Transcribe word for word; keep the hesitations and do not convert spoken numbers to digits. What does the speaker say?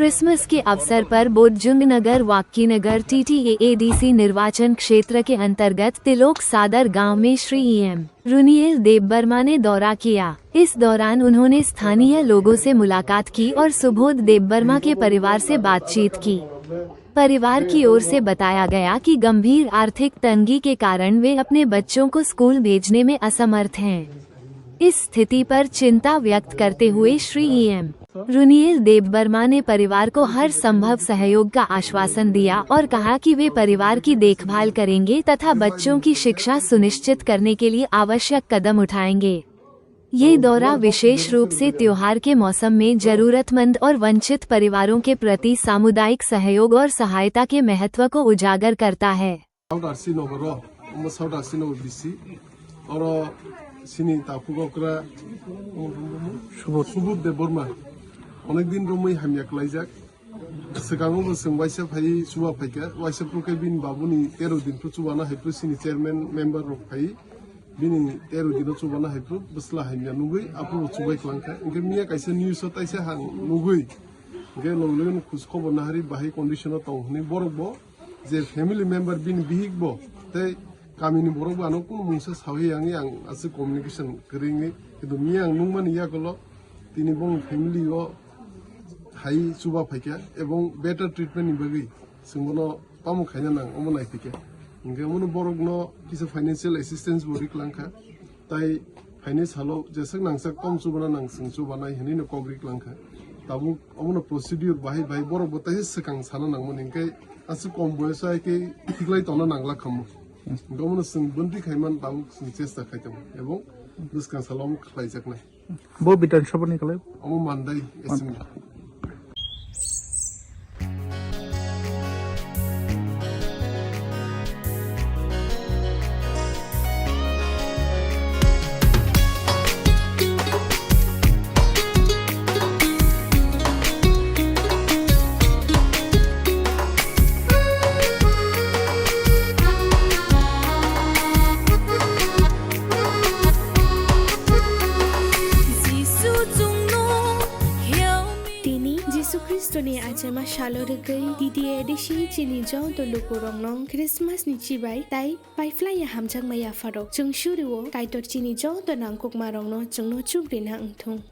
क्रिसमस के अवसर पर बोधजुंग नगर वाक्की नगर टीटीएएडीसी निर्वाचन क्षेत्र के अंतर्गत तिलोक सादर गांव में श्री ईएम रुनियल देबबर्मा ने दौरा किया। इस दौरान उन्होंने स्थानीय लोगों से मुलाकात की और सुबोध देबबर्मा के परिवार से बातचीत की। परिवार की ओर से बताया गया कि गंभीर आर्थिक तंगी के कारण वे अपने बच्चों को स्कूल भेजने में असमर्थ हैं। इस स्थिति पर चिंता व्यक्त करते हुए श्री ईएम रुनियल देबबर्मा ने परिवार को हर संभव सहयोग का आश्वासन दिया और कहा कि वे परिवार की देखभाल करेंगे तथा बच्चों की शिक्षा सुनिश्चित करने के लिए आवश्यक कदम उठाएंगे। ये दौरा विशेष रूप से त्योहार के मौसम में जरूरतमंद और वंचित परिवारों के प्रति सामुदायिक सहयोग और सहायता के महत्व को उजागर करता है। South R C Nogoro, omo South R C Nogor D C. Oro sini takhuk okra Subodh, Subodh Debbarma. Onek din romwi hamya klaijak. Swkango bo chwng waisa phai chuba phaikha. Waisa phuru khe bini babuni tero din phuru chubana hai phuru sini chairman member rok phai. Bini tero dino chubana hai phuru bwsla hamya nugwi aphuru chubai klangkha. Hwnkhe miya kaisa news o taisa hang nugwi. Hwnkhe logi logi no khus khobor nahari bahai condition o tong hwnwi borok bo je family member bini bihik bo tei kamini borok bo ano kunu mungsa sawi yang yang aswk communication kwrwi wngwi, kintu miya ang nukmani yakulo tini bong family o hai chuba phaikha ebong better treatment ni bagwi chwng bono tamo khaina nang omo naiphikha. Hwnkhe omono borokno kisa financial assistance bo ri klangkha. Tai phainai salo jeswk nangsak tom chubana nang chwng chubanai hwnwi no kok ri klangkha. Tabuk omono procedure bahai bahai borok bo taisa swkang sana nangmani hwnkhe aswk kom boyoso hai khe thiklai tongna nangla khamu. Hwnkhe omono chwng bwntwi khaiman tabuk chwng chesta khai tongo ebong bwskang salo omo khlaijaknai. Bo Bidhan Sabha ni kwlai? Omo Mandai assembly. Tini Jisu Khristoni achaima salo rwgwi D D A D C chini joto lukurokno Christmas ni chibai tai paiphlaiya hamjakma yapharok. Chwng surio Kaitor chini joto nangkukmarokno chwngno chubrina wngthung.